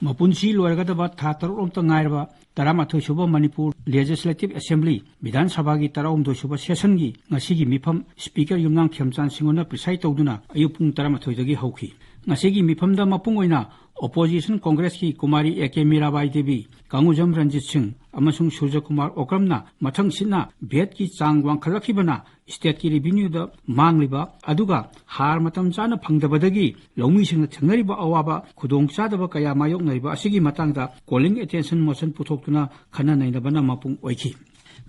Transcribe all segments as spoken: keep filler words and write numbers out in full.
ꯃꯄꯨꯟꯁꯤ ꯂꯣꯏꯔꯒꯗꯕ ꯊꯥ ꯇꯔꯨꯛ ꯔꯣꯝꯇ ꯉꯥꯏꯔꯕ ꯇꯔꯥꯃꯥꯊꯣꯏ ꯁꯨꯕ ꯃꯅꯤꯄꯨꯔ ꯂꯦꯖꯤꯁꯂꯦꯇꯤꯚ ꯑꯦꯁꯦꯝꯕ꯭ꯂꯤ ꯕꯤꯙꯥꯟ ꯁꯚꯥꯒꯤ ꯇꯔꯥꯍꯨꯝꯗꯣꯏ ꯁꯨꯕ ꯁꯦꯁꯟꯒꯤ ꯉꯁꯤꯒꯤ ꯃꯤꯐꯝ ꯁ꯭ꯄꯤꯀꯔ ꯌꯨꯝꯅꯥꯝ ꯈꯦꯝꯆꯥꯟ ꯁꯤꯡꯍꯣꯟꯅ ꯄ꯭ꯔꯤꯁꯥꯏꯗ ꯇꯧꯗꯨꯅ ꯑꯌꯨꯛ ꯄꯨꯡ ꯇꯔꯥꯃꯥꯊꯣꯏꯗꯒꯤ ꯍꯧꯈꯤ꯫ ꯉꯁꯤꯒꯤ ꯃꯤꯐꯝꯗ ꯃꯄꯨꯡ ꯑꯣꯏꯅ ꯑꯣꯄꯣꯖꯤꯁꯟ ꯀꯣꯡꯒ꯭ꯔꯦꯁꯀꯤ ꯀꯨꯃꯥꯔꯤ ꯑꯦ ꯀꯦ ꯃꯤꯔꯥꯕꯥꯏ ꯗꯦꯕꯤ, ꯀꯥꯡꯉꯨꯖꯝ ꯔꯟꯖꯤꯠ ꯁꯤꯡ ꯑꯃꯁꯨꯡ ꯁꯨꯔꯖ ꯀꯨꯃꯥꯔ ꯑꯣꯀ꯭ꯔꯝꯅ ꯃꯊꯪ ꯁꯤꯠꯅ ꯚꯦꯠꯀꯤ ꯆꯥꯡ ꯋꯥꯡꯈꯠꯂꯛꯈꯤꯕꯅ ꯁ꯭ꯇꯦꯠꯀꯤ ꯔꯦꯚꯤꯅ꯭ꯌꯨꯗ ꯃꯥꯡꯂꯤꯕ, ꯑꯗꯨꯒ ꯍꯥꯔ ꯃꯇꯝ ꯆꯥꯅ ꯐꯪꯗꯕꯗꯒꯤ ꯂꯧꯃꯤꯁꯤꯡꯅ ꯊꯦꯡꯅꯔꯤꯕ ꯑꯋꯥꯕ, ꯈꯨꯗꯣꯡꯆꯥꯗꯕ ꯀꯌꯥ ꯃꯥꯌꯣꯛꯅꯔꯤꯕ ꯑꯁꯤꯒꯤ ꯃꯇꯥꯡꯗ ꯀꯣꯂꯤꯡ ꯑꯦꯇꯦꯟꯁꯟ ꯃꯣꯁꯟ ꯄꯨꯊꯣꯛꯇꯨꯅ ꯈꯟꯅ ꯅꯩꯅꯕꯅ ꯃꯄꯨꯡ ꯑꯣꯏꯈꯤ꯫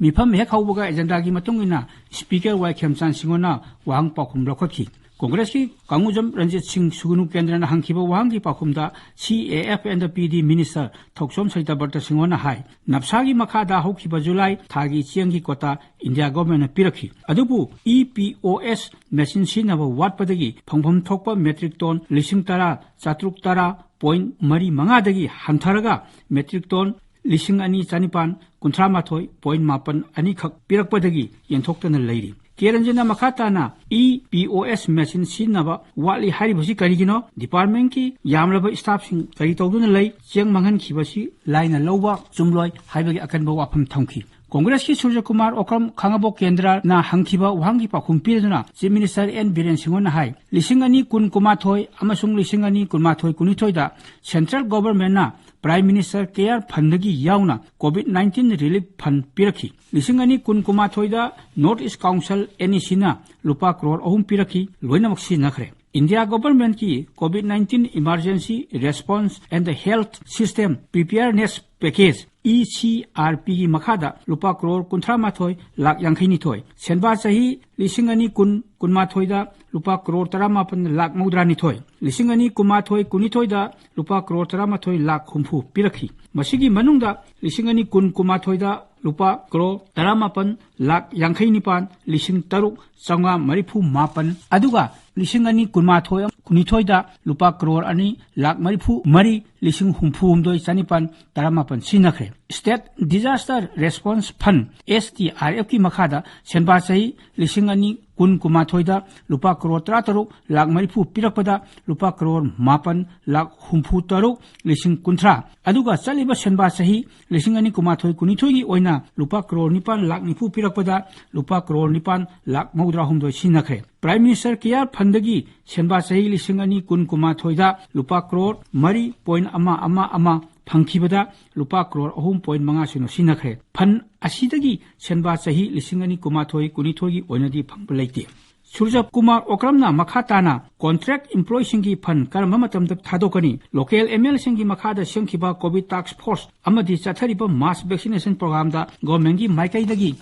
ꯃꯤꯐꯝ ꯍꯦꯛ ꯍꯧꯕꯒ ꯑꯦꯖꯦꯟꯗꯥꯒꯤ ꯃꯇꯨꯡ ꯏꯟꯅ ꯁ꯭ꯄꯤꯀꯔ ꯋꯥꯏ ꯈꯦꯝꯆꯥꯟ ꯁꯤꯡꯍꯣꯟꯅ ꯋꯥꯍꯪ ꯄꯥꯎꯈꯨꯝ ꯂꯧꯈꯠꯈꯤ꯫ ꯀꯣꯡꯒ꯭ꯔꯦꯁꯀꯤ ꯀꯥꯡꯉꯨꯖꯝ ꯔꯟꯖꯤꯠ ꯁꯤꯡ ꯁꯨꯒꯅꯨ ꯀꯦꯟꯗ꯭ꯔꯅ ꯍꯪꯈꯤꯕ ꯋꯥꯍꯪꯒꯤ ꯄꯥꯎꯈꯨꯝꯗ C A F and P D minister ꯊꯣꯛꯆꯣꯝ ꯁꯩꯇꯥꯕ꯭ꯔꯇ ꯁꯤꯡꯍꯣꯟꯅ ꯍꯥꯏ, ꯅꯞꯁꯥꯒꯤ ꯃꯈꯥꯗ ꯍꯧꯈꯤꯕ ꯖꯨꯂꯥꯏ ꯊꯥꯒꯤ ꯆꯦꯡꯒꯤ ꯀꯣꯇꯥ ꯏꯟꯗꯤꯌꯥ ꯒꯣꯚꯔꯟꯃꯦꯟꯠꯅ ꯄꯤꯔꯛꯈꯤ꯫ ꯑꯗꯨꯕꯨ ꯏ ꯄꯤ ꯑꯣ ꯑꯦꯁ ꯃꯦꯆꯤꯟ ꯁꯤꯖꯤꯟꯅꯕ ꯋꯥꯠꯄꯗꯒꯤ ꯐꯪꯐꯝ ꯊꯣꯛꯄ ꯃꯦꯇ꯭ꯔꯤꯛ ꯇꯣꯟ ꯂꯤꯁꯤꯡ ꯇꯔꯥ ꯆꯥꯇ꯭ꯔꯨꯛ ꯇꯔꯥ ꯄꯣꯏꯟꯠ ꯃꯔꯤ ꯃꯉꯥꯗꯒꯤ ꯍꯟꯊꯔꯒ ꯃꯦꯇ꯭ꯔꯤꯛ ꯇꯣꯟ ꯂꯤꯁꯤꯡ ꯑꯅꯤ ꯆꯥꯅꯤꯄꯥꯟ ꯀꯨꯟꯊ꯭ꯔꯥ ꯃꯥꯊꯣꯏ ꯄꯣꯏꯟꯠ ꯃꯥꯄꯟ ꯑꯅꯤꯈꯛ ꯄꯤꯔꯛꯄꯗꯒꯤ ꯌꯦꯟꯊꯣꯛꯇꯅ ꯂꯩꯔꯤ꯫ ꯀꯦ ꯔꯟꯖꯟꯅ ꯃꯈꯥ ꯇꯥꯅ ꯏ ꯄꯤ ꯑꯣ ꯑꯦꯁ ꯃꯦꯆꯤꯟ ꯁꯤꯖꯤꯟꯅꯕ ꯋꯥꯠꯂꯤ ꯍꯥꯏꯔꯤꯕꯁꯤ ꯀꯔꯤꯒꯤꯅꯣ? ꯗꯤꯄꯥꯔꯠꯃꯦꯟꯠꯀꯤ ꯌꯥꯝꯂꯕ ꯁ꯭ꯇꯥꯐꯁꯤꯡ ꯀꯔꯤ ꯇꯧꯗꯨꯅ ꯂꯩ? ꯆꯦꯡ ꯃꯥꯡꯍꯟꯈꯤꯕꯁꯤ ꯂꯥꯏꯅ ꯂꯧꯕ ꯆꯨꯝꯂꯣꯏ ꯍꯥꯏꯕꯒꯤ ꯑꯀꯟꯕ ꯋꯥꯐꯝ ꯊꯝꯈꯤ꯫ ꯀꯣꯡꯒ꯭ꯔꯦꯁꯀꯤ ꯁꯨꯔꯖ ꯀꯨꯃꯥꯔ ꯑꯣꯀ꯭ꯔꯝ ꯈꯥꯉꯕꯣꯛ ꯀꯦꯟꯗ꯭ꯔꯅ ꯍꯪꯈꯤꯕ ꯋꯥꯍꯪꯒꯤ ꯄꯥꯎꯈꯨꯝ ꯄꯤꯔꯗꯨꯅ ꯆꯤꯐ ꯃꯤꯅꯤꯁꯇꯔ ꯑꯦꯟ ꯕꯤꯔꯦꯟ ꯁꯤꯡꯍꯣꯟꯅ ꯍꯥꯏ, ꯂꯤꯁꯤꯡ ꯑꯅꯤ ꯀꯨꯟ ꯀꯨꯟꯃꯥꯊꯣꯏ ꯑꯃꯁꯨꯡ ꯂꯤꯁꯤꯡ ꯑꯅꯤ ꯀꯨꯟꯃꯥꯊꯣꯏ ꯀꯨꯟꯅꯤꯊꯣꯏꯗ ꯁꯦꯟꯇ꯭ꯔꯦꯜ ꯒꯣꯚꯔꯟꯃꯦꯟꯠꯅ ꯄ꯭ꯔꯥꯏꯝ ꯃꯤꯅꯤꯁꯇꯔ ꯀꯦꯌꯔ ꯐꯟꯗꯒꯤ ꯌꯥꯎꯅ ꯀꯣꯚꯤꯗ ꯅꯥꯏꯟꯇꯤꯟ ꯔꯤꯂꯤꯐ ꯐꯟ ꯄꯤꯔꯛꯈꯤ꯫ ꯂꯤꯁꯤꯡ ꯑꯅꯤ ꯀꯨꯟ ꯀꯨꯟꯃꯥꯊꯣꯏꯗ north east council, N E ꯁꯤꯅ ꯂꯨꯄꯥ ꯀ꯭ꯔꯣꯔ ꯑꯍꯨꯝ ꯄꯤꯔꯛꯈꯤ, ꯂꯣꯏꯅꯃꯛ ꯁꯤꯖꯤꯟꯅꯈ꯭ꯔꯦ꯫ ꯏꯟꯗꯤꯌꯥ ꯒꯣꯚꯔꯟꯃꯦꯟꯠꯀꯤ covid nineteen emergency response and health system preparedness package, E C R ꯄꯤꯒꯤ ꯃꯈꯥꯗ ꯂꯨꯄꯥ ꯀ꯭ꯔꯣꯔ ꯀꯨꯟꯊ꯭ꯔꯥ ꯃꯥꯊꯣꯏ ꯂꯥꯈ ꯌꯥꯡꯈꯩ ꯅꯤꯊꯣꯏ, ꯁꯦꯟꯕꯥ ꯆꯍꯤ ꯂꯤꯁꯤꯡ ꯑꯅꯤ ꯀꯨꯟ ꯀꯨꯟꯃꯥꯊꯣꯏꯗ ꯂꯨꯄꯥ ꯀ꯭ꯔꯣꯔ ꯇꯔꯥꯃꯥꯄꯟ ꯂꯥꯈ ꯃꯧꯗ꯭ꯔꯥ ꯅꯤꯊꯣꯏ, ꯂꯤꯁꯤꯡ ꯑꯅꯤ ꯀꯨꯟꯃꯥꯊꯣꯏ ꯀꯨꯟꯅꯤꯊꯣꯏꯗ ꯂꯨꯄꯥ ꯀ꯭ꯔꯣꯔ ꯇꯔꯥꯃꯥꯊꯣꯏ ꯂꯥꯈ ꯍꯨꯝꯐꯨ ꯄꯤꯔꯛꯈꯤ꯫ ꯃꯁꯤꯒꯤ ꯃꯅꯨꯡꯗ ꯂꯤꯁꯤꯡ ꯑꯅꯤ ꯀꯨꯟ ꯀꯨꯟꯃꯥꯊꯣꯏꯗ ꯂꯨꯄꯥ ꯀ꯭ꯔꯣꯔ ꯇꯔꯥꯃꯥꯄꯟ ꯂꯥꯈ ꯌꯥꯡꯈꯩ ꯅꯤꯄꯥꯟ ꯂꯤꯁꯤꯡ ꯇꯔꯨꯛ ꯆꯥꯝꯃꯉꯥ ꯃꯔꯤꯐꯨ ꯃꯥꯄꯟ, ꯑꯗꯨꯒ ꯂꯤꯁꯤꯡ ꯑꯅꯤ ꯀꯨꯟꯃꯥꯊꯣꯏ ꯀꯨꯟꯅꯤꯊꯣꯏꯗ ꯂꯨꯄꯥ ꯀ꯭ꯔꯣꯔ ꯑꯅꯤ ꯂꯥꯈ ꯃꯔꯤꯐꯨ ꯃꯔꯤ ꯂꯤꯁꯤꯡ ꯍꯨꯝꯐꯨ ꯍꯨꯝꯗꯣꯏ ꯆꯥꯅꯤꯄꯥꯟ ꯇꯔꯥꯃꯥꯄꯟ ꯁꯤꯖꯤꯟꯅꯈ꯭ꯔꯦ꯫ ꯁ꯭ꯇꯦꯠ ꯗꯤꯖꯥꯁꯇꯔ ꯔꯦꯁꯄꯣꯟꯁ ꯐꯟ, ꯑꯦꯁ ꯗꯤ ꯑꯥꯔ ꯑꯦꯐꯀꯤ ꯃꯈꯥꯗ ꯁꯦꯟꯕꯥ ꯆꯍꯤ ꯂꯤꯁꯤꯡ ꯑꯅꯤ ꯀꯨꯟ ꯀꯨꯟꯃꯥꯊꯣꯏꯗ ꯂꯨꯄꯥ ꯀꯔꯣꯔ ꯇꯔꯥꯇꯔꯨꯛ ꯂꯥꯈ ꯃꯔꯤꯐꯨ ꯄꯤꯔꯛꯄꯗ ꯂꯨꯄꯥ ꯀꯔꯣꯔ ꯃꯥꯄꯟ ꯂꯥꯈ ꯍꯨꯝꯐꯨ ꯇꯔꯨꯛ ꯂꯤꯁꯤꯡ ꯀꯨꯟꯊ꯭ꯔꯥ, ꯑꯗꯨꯒ ꯆꯠꯂꯤꯕ ꯁꯦꯟꯕꯥ ꯆꯍꯤ ꯂꯤꯁꯤꯡ ꯑꯅꯤ ꯀꯨꯟꯃꯥꯊꯣꯏ ꯀꯨꯟꯅꯤꯊꯣꯏꯒꯤ ꯑꯣꯏꯅ ꯂꯨꯄꯥ ꯀꯔꯣꯔ ꯅꯤꯄꯥꯟ ꯂꯥꯈ ꯅꯤꯐꯨ ꯄꯤꯔꯛꯄꯗ ꯂꯨꯄꯥ ꯀꯔꯣꯔ ꯅꯤꯄꯥꯟ ꯂꯥꯈ ꯃꯧꯗ꯭ꯔꯥ ꯍꯨꯝꯗꯣꯏ ꯁꯤꯖꯤꯟꯅꯈ꯭ꯔꯦ꯫ Prime Minister Care Fundꯒꯤ ꯁꯦꯟꯕꯥ ꯆꯍꯤ ꯂꯤꯁꯤꯡ ꯑꯅꯤ ꯀꯨꯟ ꯀꯨꯟꯃꯥꯊꯣꯏꯗ ꯂꯨꯄꯥ ꯀꯔꯣꯔ ꯃꯔꯤ ꯄꯣꯏꯟ ꯑꯃ ꯑꯃ ꯑꯃ ꯐꯪꯈꯤꯕꯗ ꯂꯨꯄꯥ ꯀꯔꯣꯔ ꯑꯍꯨꯝ ꯄꯣꯏꯟ ꯃꯉꯥ ꯁꯤꯅꯣ ꯁꯤꯖꯤꯟꯅꯈ꯭ꯔꯦ꯫ Fund ꯑꯁꯤꯗꯒꯤ ꯁꯦꯟꯕꯥ ꯆꯍꯤ ꯂꯤꯁꯤꯡ ꯑꯅꯤ ꯀꯨꯟꯃꯥꯊꯣꯏ ꯀꯨꯟꯅꯤꯊꯣꯏꯒꯤ ꯑꯣꯏꯅꯗꯤ ꯐꯪꯕ ꯂꯩꯇꯦ꯫ ꯁꯨꯔꯖ ꯀꯨꯃꯥꯔ ꯑꯣꯀ꯭ꯔꯝꯅ ꯃꯈꯥ ꯇꯥꯅ contract employeeꯁꯤꯡꯒꯤ fund ꯀꯔꯝꯕ ꯃꯇꯝꯗ ꯊꯥꯗꯣꯛꯀꯅꯤ? Local MLAꯁꯤꯡꯒꯤ ꯃꯈꯥꯗ ꯁꯦꯝꯈꯤꯕ COVID task force ꯑꯃꯗꯤ ꯆꯠꯊꯔꯤꯕ mass vaccination programꯗ governmentꯀꯤ ꯃꯥꯏꯀꯩꯗꯒꯤ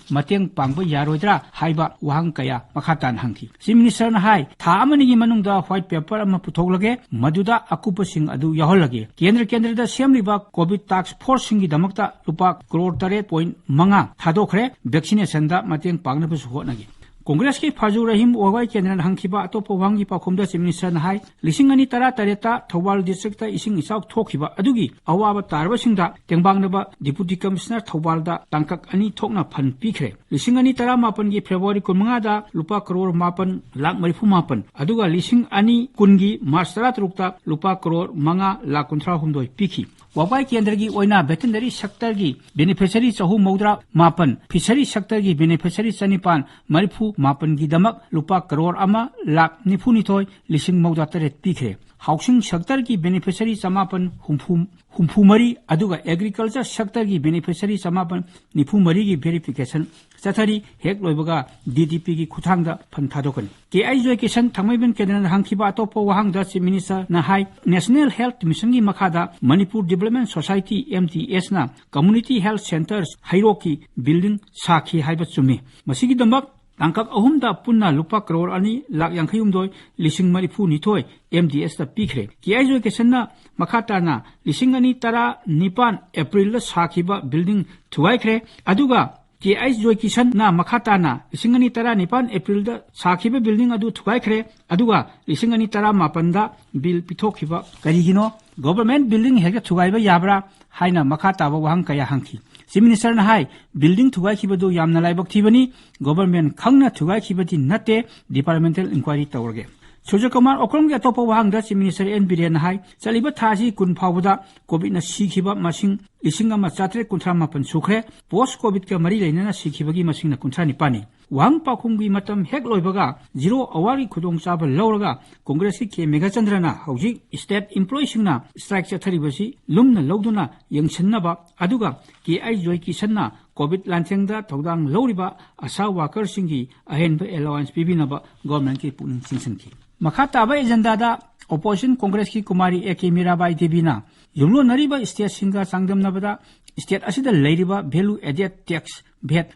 ꯃꯇꯦꯡ ꯄꯥꯡꯕ ꯌꯥꯔꯣꯏꯗ꯭ꯔꯥ ꯍꯥꯏꯕ ꯋꯥꯍꯪ ꯀꯌꯥ ꯃꯈꯥ ꯇꯥꯅ ꯍꯪꯈꯤ꯫ Chief Ministerꯅ ꯍꯥꯏ, ꯊꯥ ꯑꯃꯅꯤꯒꯤ ꯃꯅꯨꯡꯗ white paper ꯑꯃ ꯄꯨꯊꯣꯛꯂꯒꯦ, ꯃꯗꯨꯗ ꯑꯀꯨꯞꯄꯁꯤꯡ ꯑꯗꯨ ꯌꯥꯎꯍꯜꯂꯒꯦ꯫ ꯀꯦꯟꯗ꯭ꯔ ꯀꯦꯟꯗ꯭ꯔꯗ ꯁꯦꯝꯂꯤꯕ COVID task forceꯁꯤꯡꯒꯤꯗꯃꯛꯇ ꯂꯨꯄꯥ ꯀꯔꯣꯔ ꯇꯔꯦꯠ ꯄꯣꯏꯟ ꯃꯉꯥ ꯊꯥꯗꯣꯛꯈ꯭ꯔꯦ꯫ Vaccinationꯗ ꯃꯇꯦꯡ ꯄꯥꯡꯅꯕꯁꯨ ꯍꯣꯠꯅꯒꯦ꯫ Congressꯀꯤ ꯐꯥꯖꯨ ꯔꯍꯤꯝ ꯋꯥꯒꯥꯏ ꯀꯦꯟꯗ꯭ꯔꯅ ꯍꯪꯈꯤꯕ ꯑꯇꯣꯞꯄ ꯋꯥꯍꯪꯒꯤ ꯄꯥꯎꯈꯨꯝꯗ Chief Ministerꯅ ꯍꯥꯏ, ꯂꯤꯁꯤꯡ ꯑꯅꯤ ꯇꯔꯥ ꯇꯔꯦꯠꯇ ꯊꯧꯕꯥꯜ districtꯇ ꯏꯁꯤꯡ ꯏꯆꯥꯎ ꯊꯣꯛꯈꯤꯕ ꯑꯗꯨꯒꯤ ꯑꯋꯥꯕ ꯇꯥꯔꯕꯁꯤꯡꯗ ꯇꯦꯡꯕꯥꯡꯅꯕ Deputy Commissioner ꯊꯧꯕꯥꯜꯗ ꯇꯥꯡꯀꯛ ꯑꯅꯤ ꯊꯣꯛꯅ fund ꯄꯤꯈ꯭ꯔꯦ꯫ ꯂꯤꯁꯤꯡ ꯑꯅꯤ ꯇꯔꯥꯃꯥꯄꯟꯒꯤ February ꯀꯨꯟꯃꯉꯥꯗ ꯂꯨꯄꯥ ꯀꯔꯣꯔ ꯃꯥꯄꯟ ꯂꯥꯈ ꯃꯔꯤꯐꯨ ꯃꯥꯄꯟ, ꯑꯗꯨꯒ ꯂꯤꯁꯤꯡ ꯑꯅꯤ ꯀꯨꯟꯒꯤ March ꯇꯔꯥꯇꯔꯨꯛꯇ ꯂꯨꯄꯥ ꯀꯔꯣꯔ ꯃꯉꯥ ꯂꯥꯈ ꯀꯨꯟꯊ꯭ꯔꯥ ꯍꯨꯝꯗꯣꯏ ꯄꯤꯈꯤ꯫ ꯋꯥꯕꯥꯏ ꯀꯦꯟꯗ꯭ꯔꯒꯤ ꯑꯣꯏꯅ veterinary sectorꯒꯤ beneficiary ꯆꯍꯨꯝ ꯃꯧꯗ꯭ꯔꯥ ꯃꯥꯄꯟ, fishery sectorꯒꯤ beneficiary ꯆꯅꯤꯄꯥꯟ ꯃꯔꯤꯐꯨ ꯃꯥꯄꯟꯒꯤꯗꯃꯛ ꯂꯨꯄꯥ ꯀꯔꯣꯔ ꯑꯃ ꯂꯥꯈ ꯅꯤꯐꯨ ꯅꯤꯊꯣꯏ ꯂꯤꯁꯤꯡ ꯃꯧꯗ꯭ꯔꯥ ꯇꯔꯦꯠ ꯄꯤꯈ꯭ꯔꯦ꯫ Housing sectorꯒꯤ beneficiary ꯆꯃꯥꯄꯟ ꯍꯨꯝꯐꯨ, ꯍꯨꯝꯐꯨ ꯃꯔꯤ, ꯑꯗꯨꯒ agriculture sectorꯒꯤ beneficiary ꯆꯃꯥꯄꯟ ꯅꯤꯐꯨ ꯃꯔꯤꯒꯤ verification ꯆꯠꯊꯔꯤ꯫ ꯍꯦꯛ ꯂꯣꯏꯕꯒ DDPꯒꯤ ꯈꯨꯠꯊꯥꯡꯗ fund ꯊꯥꯗꯣꯛꯀꯅꯤ꯫ ꯀꯦ ꯑꯩꯆ ꯖꯣꯏꯀꯤꯁꯟ ꯊꯥꯡꯃꯩꯕꯟ ꯀꯦꯟꯗ꯭ꯔꯅ ꯍꯪꯈꯤꯕ ꯑꯇꯣꯞꯄ ꯋꯥꯍꯪꯗ Chief Ministerꯅ ꯍꯥꯏ, National Health Missionꯒꯤ ꯃꯈꯥꯗ Manipur Development Society, MDSꯅ community health centres ꯍꯩꯔꯣꯛꯀꯤ building ꯁꯥꯈꯤ ꯍꯥꯏꯕ ꯆꯨꯝꯃꯤ꯫ ꯃꯁꯤꯒꯤꯗꯃꯛ ꯇꯥꯡꯀꯛ ꯑꯍꯨꯝꯗ ꯄꯨꯟꯅ ꯂꯨꯄꯥ ꯀꯔꯣꯔ ꯑꯅꯤ ꯂꯥꯈ ꯌꯥꯡꯈꯩ ꯍꯨꯝꯗꯣꯏ ꯂꯤꯁꯤꯡ ꯃꯔꯤꯐꯨ ꯅꯤꯊꯣꯏ MDSꯇ ꯄꯤꯈ꯭ꯔꯦ꯫ ꯀꯦ ꯑꯩꯆ ꯖꯣꯏꯀꯤꯁꯟꯅ ꯃꯈꯥ ꯇꯥꯅ ꯂꯤꯁꯤꯡ ꯑꯅꯤ ꯇꯔꯥ ꯅꯤꯄꯥꯟ Aprilꯗ ꯁꯥꯈꯤꯕ building ꯊꯨꯒꯥꯏꯈ꯭ꯔꯦ꯫ ꯑꯗꯨꯒ ꯀꯦ ꯑꯩꯆ ꯖꯣꯏꯀꯤꯁꯟꯅ ꯃꯈꯥ ꯇꯥꯅ ꯂꯤꯁꯤꯡ ꯑꯅꯤ ꯇꯔꯥ ꯅꯤꯄꯥꯟ Aprilꯗ ꯁꯥꯈꯤꯕ building ꯑꯗꯨ ꯊꯨꯒꯥꯏꯈ꯭ꯔꯦ꯫ ꯑꯗꯨꯒ ꯂꯤꯁꯤꯡ ꯑꯅꯤ ꯇꯔꯥ ꯃꯥꯄꯟꯗ bill ꯄꯤꯊꯣꯛꯈꯤꯕ ꯀꯔꯤꯒꯤꯅꯣ? Government building ꯍꯦꯛꯇ ꯊꯨꯒꯥꯏꯕ ꯌꯥꯕ꯭ꯔꯥ ꯍꯥꯏꯅ ꯃꯈꯥ ꯇꯥꯕ ꯋꯥꯍꯪ ꯀꯌꯥ ꯍꯪꯈꯤ꯫ ꯆꯤꯐ ꯃꯤꯅꯤꯁꯇꯔꯅ ꯍꯥꯏ, ꯕꯤꯜꯗꯤꯡ ꯊꯨꯒꯥꯏꯈꯤꯕꯗꯨ ꯌꯥꯝꯅ ꯂꯥꯏꯕꯛ ꯊꯤꯕꯅꯤ, ꯒꯣꯚꯔꯟꯃꯦꯟꯠ ꯈꯪꯅ ꯊꯨꯒꯥꯏꯈꯤꯕꯗꯤ ꯅꯠꯇꯦ, ꯗꯤꯄꯥꯔꯠꯃꯦꯟꯇꯦꯜ ꯏꯟꯀ꯭ꯋꯥꯏꯔꯤ ꯇꯧꯔꯒꯦ꯫ ꯁꯨꯔꯖ ꯀꯨꯃꯥꯔ ꯑꯣꯀ꯭ꯔꯝꯒꯤ ꯑꯇꯣꯞꯄ ꯋꯥꯍꯪꯗ ꯆꯤꯐ ꯃꯤꯅꯤꯁꯇꯔ ꯑꯦꯟ ꯕꯤꯔꯦꯟꯅ ꯍꯥꯏ, ꯆꯠꯂꯤꯕ ꯊꯥ ꯑꯁꯤ ꯀꯨꯟ ꯐꯥꯎꯕꯗ ꯀꯣꯚꯤꯗꯅ ꯁꯤꯈꯤꯕ ꯃꯁꯤꯡ ꯂꯤꯁꯤꯡ ꯑꯃ ꯆꯥꯇ꯭ꯔꯦꯠ ꯀꯨꯟꯊ꯭ꯔꯥ ꯃꯥꯄꯟ ꯁꯨꯈ꯭ꯔꯦ꯫ ꯄꯣꯁ ꯀꯣꯚꯤꯗꯀ ꯃꯔꯤ ꯂꯩꯅꯅ ꯁꯤꯈꯤꯕꯒꯤ ꯃꯁꯤꯡꯅ ꯀꯨꯟꯊ꯭ꯔꯥ ꯅꯤꯄꯥꯟꯅꯤ꯫ ꯋꯥꯍꯪ ꯄꯥꯎꯈꯨꯝꯒꯤ ꯃꯇꯝ ꯍꯦꯛ ꯂꯣꯏꯕꯒ ꯖꯤꯔꯣ ꯑꯋꯥꯔꯒꯤ ꯈꯨꯗꯣꯡꯆꯥꯕ ꯂꯧꯔꯒ ꯀꯣꯡꯒ꯭ꯔꯦꯁꯀꯤ ꯀꯦ ꯃꯦꯘꯆꯟꯗ꯭ꯔꯅ ꯍꯧꯖꯤꯛ ꯁ꯭ꯇꯦꯠ ꯏꯝꯄ꯭ꯂꯣꯌꯤꯁꯤꯡꯅ ꯁ꯭ꯇ꯭ꯔꯥꯏꯛ ꯆꯠꯊꯔꯤꯕꯁꯤ ꯂꯨꯝꯅ ꯂꯧꯗꯨꯅ ꯌꯦꯡꯁꯤꯟꯅꯕ, ꯑꯗꯨꯒ ꯀꯦ ꯑꯥꯏ ꯖꯣꯏ ꯀꯤꯁꯟꯅ ꯀꯣꯚꯤꯗ ꯂꯥꯟꯊꯦꯡꯗ ꯊꯧꯗꯥꯡ ꯂꯧꯔꯤꯕ ꯑꯁꯥ ꯋꯥꯀꯔꯁꯤꯡꯒꯤ ꯑꯍꯦꯟꯕ ꯑꯦꯂꯥꯋꯦꯟꯁ ꯄꯤꯕꯤꯅꯕ ꯒꯣꯚꯔꯟꯃꯦꯟꯠꯀꯤ ꯄꯨꯛꯅꯤꯡ ꯆꯤꯡꯁꯤꯟꯈꯤ꯫ ꯃꯈꯥ ꯇꯥꯕ ꯑꯦꯖꯦꯟꯗꯥꯗ ꯑꯣꯄꯣꯖꯤꯁꯟ ꯀꯣꯡꯒ꯭ꯔꯦꯁꯀꯤ ꯀꯨꯃꯥꯔꯤ ꯑꯦ ꯀꯦ ꯃꯤꯔꯥꯕꯥꯏ ꯗꯦꯕꯤꯅ ꯌꯨꯝꯂꯣꯟꯅꯔꯤꯕ ꯁ꯭ꯇꯦꯠꯁꯤꯡꯒ ꯆꯥꯡꯗꯝꯅꯕꯗ ꯁ꯭ꯇꯦꯠ ꯑꯁꯤꯗ ꯂꯩꯔꯤꯕ ꯚꯦꯂꯨ ꯑꯦꯗꯦꯗ ꯇꯦꯛꯁ, ꯚꯦꯠ,